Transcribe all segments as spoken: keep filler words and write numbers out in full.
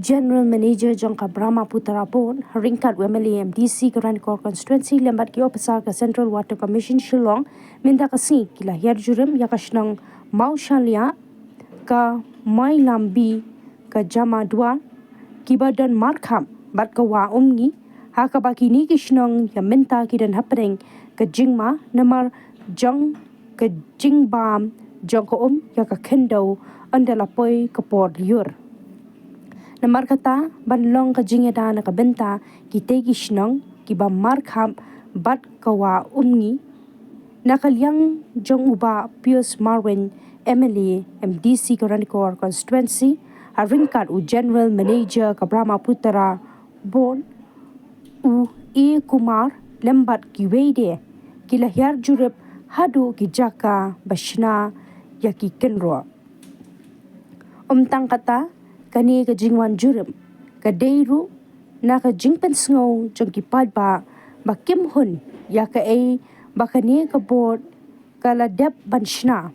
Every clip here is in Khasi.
General Manager jong ka Brahmaputra Board, ryngkat u M L A M D C ka Ranikor Constituency lem bad ki ophisar ka Central Water Commission Shillong, mynta ka sngi ki la hiar jurip ïa ka shnong Mawshaliah, ka Mailambi, ka Jamadwar, kiba don markhap bad ka Wah Umngi, ha kaba kine ki shnong ïa mynta ki don hapdeng ka jingma namar jong ka jingbam jong ka um ïa ka khyndew ynda la poi ka por lyiur. Namar kata, ban long ka jingïada na ka bynta kitei ki shnong kiba markhap bad ka Wah Umngi, na ka liang jong u Bah Pius Marwein, M L A M D C ka Ranikor Constituency, ha ryngkat u General Manager ka Brahmaputra Board, u A Kumar, lem bad kiwei de, ki la hiar jurip haduh ki jaka ba shna ïa ki kynroh. Ym tang kata, kane ka jingwan jurip ka dei ruh na ka jingpynsngew jong ki paidbah ba kim hun ïa kaei ba kane ka board ka la dep ban shna.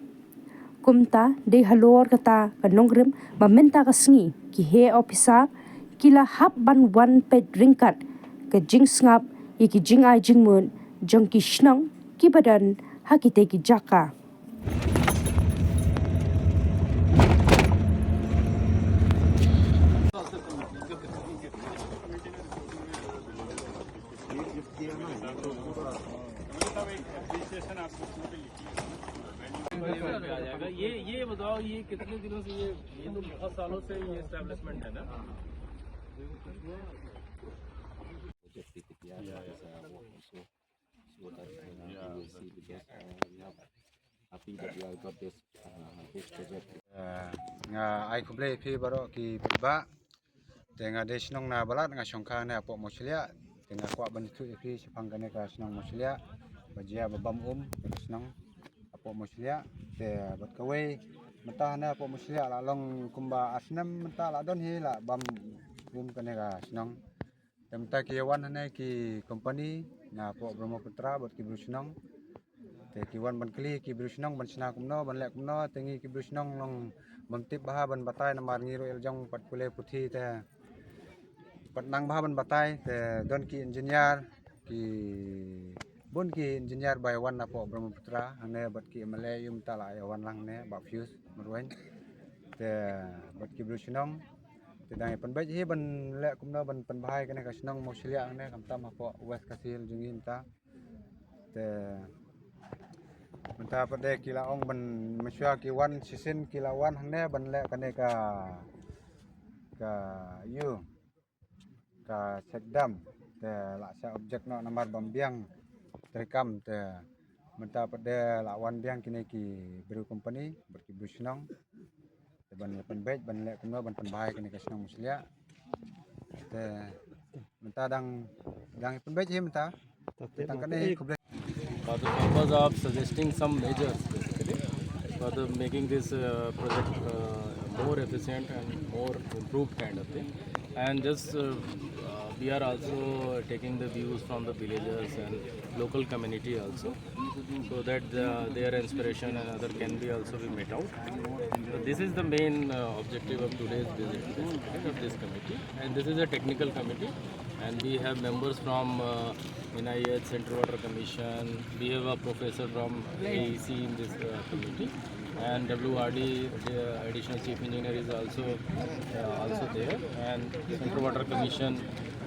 Kumta, dei halor kata ka nongrim ba mynta ka sngi ki heh ophisar ki la hap ban wan peit ryngkat ka jingsngap ïa ki jingai jingmut jong ki shnong kiba don ha kitei ki jaka. ये ये बताओ, ये कितने दिनों से, ये ये तो बहुत सालों से ये एस्टैब्लिशमेंट है ना? Nga ai khublei phi baroh ki paidbah. Te nga dei shnong na Balat, nga shong kane hapoh Mawshaliah. Te nga kwah ban ïathuh ïa phi shaphang kane ka shnong Mawshaliah, ba jia ba bam um ka shnong hapoh Mawshaliah. Te bad kawei, mynta hane hapoh Mawshaliah la long kumba ar snem mynta la don hi la bam um kane ka shnong. Te mynta ki wan hane ki company na hapoh Brahmaputra bad ki briew shnong. Te ki wan ban kylli ki briew shnong ban shna kumno, ban leh kumno, te ngi ki briew shnong long bym tip bha ban batai namar ngi ruh ïa la jong pat pule puthi te pat nang bha ban batai. Te don ki engineer, ki bun ki engineer ba ïa wan napoh Brahmaputra hangne bad ki M L A ïa mynta la ïa wan lang hangne, Bah Pius Marwein. Te bad ki briew shnong. Te dang ïa pynbeit hi ban leh kumno ban pynbha ïa kane ka shnong Mawshaliah hangne, khamtam hapoh West Khasi Hills jong ngi mynta. Te mynta pat de ki la ong ban, mynshuwa ki wan shisien ki la wan hangne ban leh kane ka, ka ïu, ka check dam. Te la shah object noh namar bym biang treikam. Te mynta pat de la wan biang kine ki briew company bad ki briew shnong. Te ban ïa pynbeit ban leh kumno ban pynbha ïa kane ka shnong Mawshaliah. Te mynta dang, dang ïa pynbeit hi mynta. Te tang kane, khublei. For the purpose of suggesting some measures, basically, for the making this uh, project uh, more efficient and more improved kind of thing. And just uh, uh, we are also taking the views from the villagers and local community also, so that uh, their inspiration and other can be also be met out. So this is the main uh, objective of today's visit, basically, of this committee. And this is a technical committee, and we have members from uh, N I H, Central Water Commission. We have a professor from A E C in this uh, committee, and W R D, the additional chief engineer, is also uh, also there, and Central Water Commission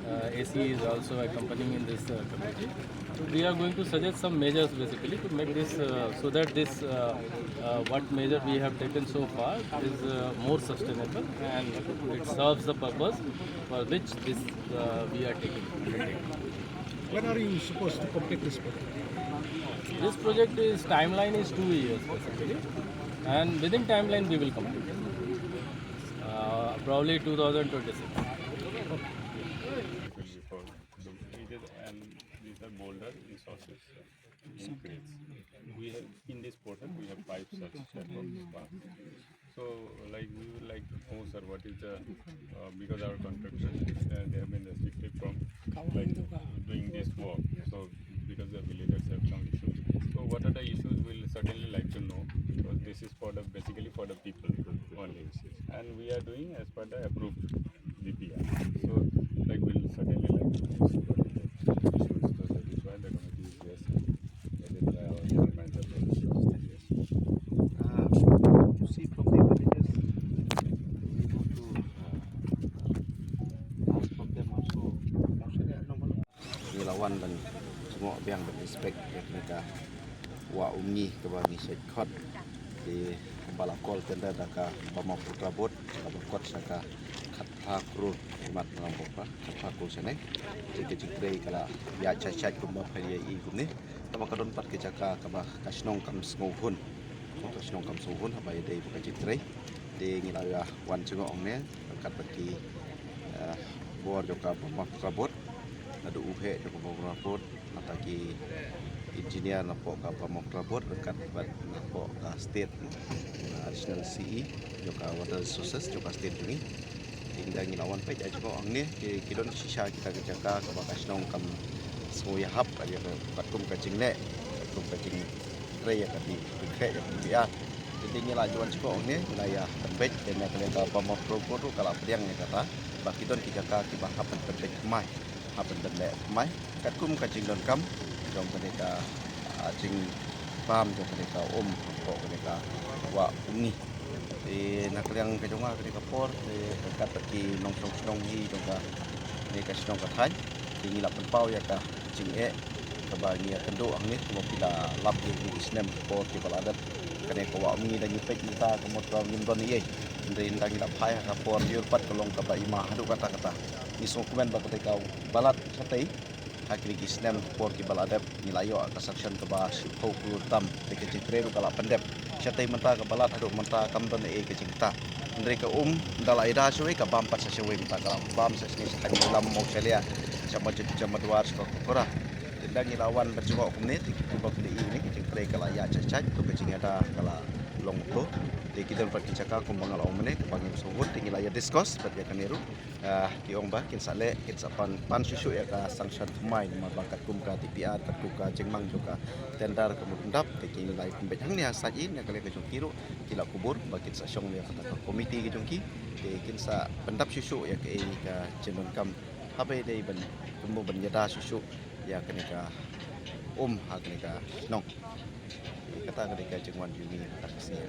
uh, A C is also accompanying in this uh, committee. So we are going to suggest some measures basically to make this uh, so that this uh, uh, what measure we have taken so far is uh, more sustainable and it serves the purpose for which this uh, we are taking. When are you supposed to complete this project? This project is timeline is two years basically, and within timeline we will complete. Uh, probably two thousand twenty-six. It is, and these are boulder resources in crates. We have, in this portal, we have five such type of spa. So, like, we would like to know, sir, what is the, uh, because our contractors, uh, they have been restricted from, like, doing this work. So, because the villagers have some issues. So, what are the issues, we'll certainly like to know, because this is for the, basically for the people only. And we are doing as per the approved D P R. So, like, we'll certainly like to see what is the issues, because that is why the committee is there. That is why our chairman has also, yes. Ah, to see from the villages, we want to, uh, ask from them also. Ngi la wan ban jngoh biang ban inspect ïa kane ka wah Umngi kaba ngi shait khot. Te kaba la call tender da ka Bamawkdra Board, kaba khot sha ka khatphra klur, mat nang bok ba khatphra klur shane. Te ka jingtrei ka la ïaid shait shait kumba phi ïa i kumne. Tangba ka don pat ka jaka kaba ka shnong kam sngewhun. Ka shnong kam sngewhun haba ïadei bad ka jingtrei. Te ngi la ïa wan jngoh hangne ryngkat bad ki, eh, bor jong ka Bamawkdra Board, naduh u heh jong ka Bamawkdra Board, nangta ki engineer napoh ka Bamawkdra Board ryngkat bad napoh ka state, eh, additional C E jong ka Water Resources jong ka state jong ngi. Te ynda ngi la wan peit ïa jngoh hangne, ki, ki don shisha kita ki jaka kaba ka shnong kam sngew ïahap ïa ka, katkum ka jingleh, katkum ka jingtrei ïa ka D P R, ïa ka D P R. Te ynda ngi la wan jngoh hangne, ngi la ïa peit, te na kane ka Bamawkdra Board ruh ka la pdiang ïa kata ba ki don ki jaka kiba hap ban pynbeit thymmai, hap ban pynleh thymmai katkum ka jingdonkam jong kane ka, ah, jingbam jong kane ka um, jong kane ka wah Umngi. Te na ka liang ka jong nga kane ka por, te ryngkat bad ki nongshong shnong hi jong kane ka shnong ka thaiñ, te ngi la pynpaw ïa ka jingeh kaba ngi ïakynduh hangne, kumba phi la lap ïa kine ki snem ki por kiba la dep, kane ka wah Umngi da ngi peit mynta ka mut ba ngim don eiei. Hynrei ynda ngi la phai ha ka por lyiur pat ka long kaba ima haduh katta katta. Ngi sngewkmen ba kata ka balat shatei ha kine ki snem ki por kiba la dep ngi la ïoh ka sanction kaba shiphew klur tam, te ka jingtrei ruh ka la pyndep. Shatei mynta ka balat haduh mynta kam don ei ka jingktah. Hynrei ka um ynda la ïada shawei ka bam pat sa shawei, mynta ka la bam sa shane sha Thaiñ Mawlam, Mawshaliah, sha Mawjat, sha Mawduar, sha Kokora. Te ynda ngi la wan ban jngoh kumne, te kumba phi la i ne ka jingtrei ka la ïaid shait shait, to ka jingïada ka la long to. Te ki don pat ki jaka kumba nga la ong mynne kaba ngim sngewhun, te ngi la ïa discuss bad ïa kane ruh. Ah, ki ong ba kin sa leh, kin sa pan, pan shuh shuh ïa ka sanction thymmai, namar ba katkum ka D P R, katkum ka jingmang jong ka tender ka mut pyndap, te ki la ïa pynbeit hangne ha site ïa ka liang ka jong ki ruh, ki la kubur ba kin sa shong ïa kata ka komiti ka jong ki, te kin sa pyndap shuh shuh ïa kaei ka jingdonkam haba ïadei ban, kumno ban ïada shuh shuh ïa kane ka um ha kane ka shnong. Te kata ka dei ka jingwan jong ngi ha kata ka sngi.